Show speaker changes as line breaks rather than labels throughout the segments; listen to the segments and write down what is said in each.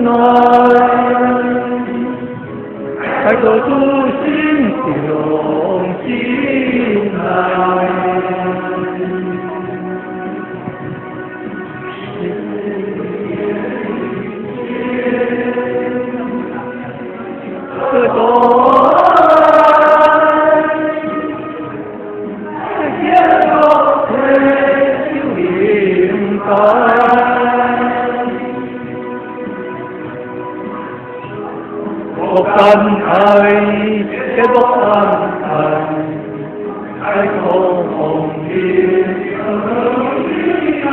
內，愛做主心中心內。福山海，这福山海，海空红云一声一声。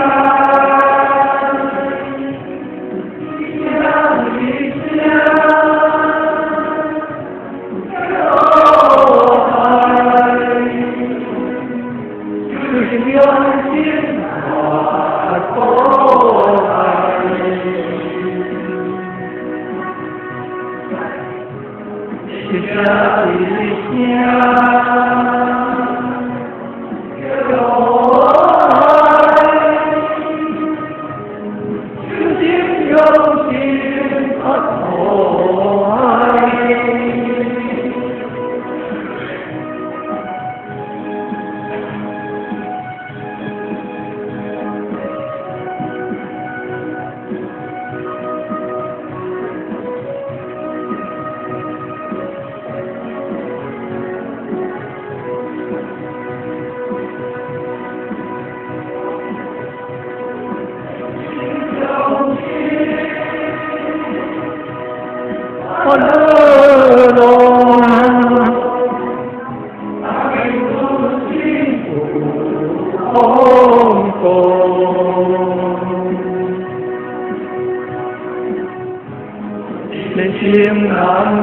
人生难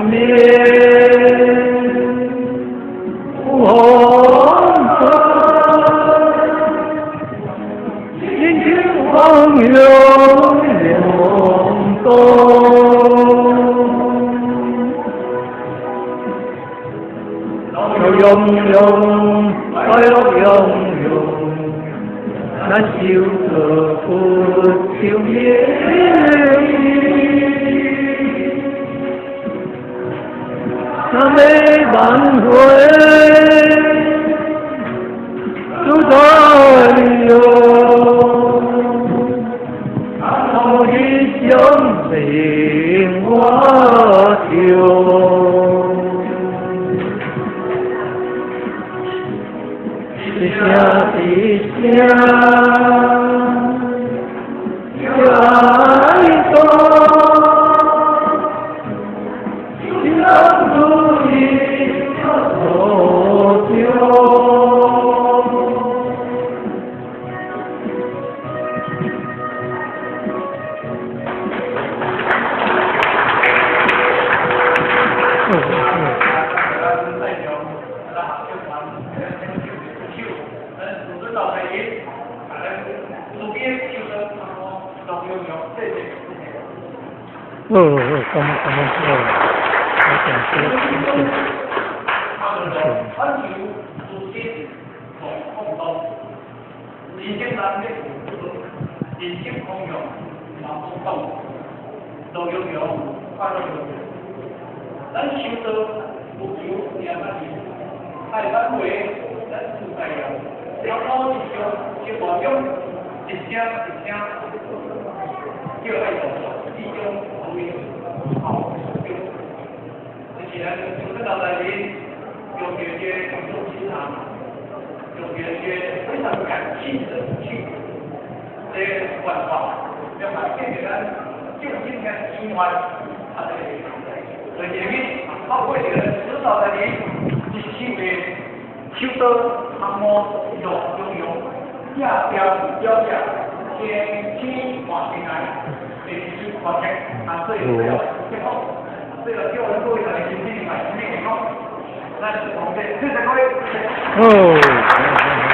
免有风波，人情风涌涌动，乐融融，快乐融融，咱修道佛修明。那美万会都在哟，我一生命我求，一声一声爱多。哦哦，感恩感恩哦，好感谢谢谢。
咱修道无求念阿弥，爱咱话，咱自在了。了了一声，一万中，一声一声，叫爱道，一种为好中。就是咱从这道内面，用这个工作心肠，用这个非常感性的去这个办法，要来解决咱众生的心愿，啊，这个。所以这个包括这个指导的人，一手的手刀、项目、乐用用，亚标标价，天天换进来，第二换客，啊，所以这个结果，这个叫各位大家身体嘛，身体健康，咱是同这，谢谢各位。
哦。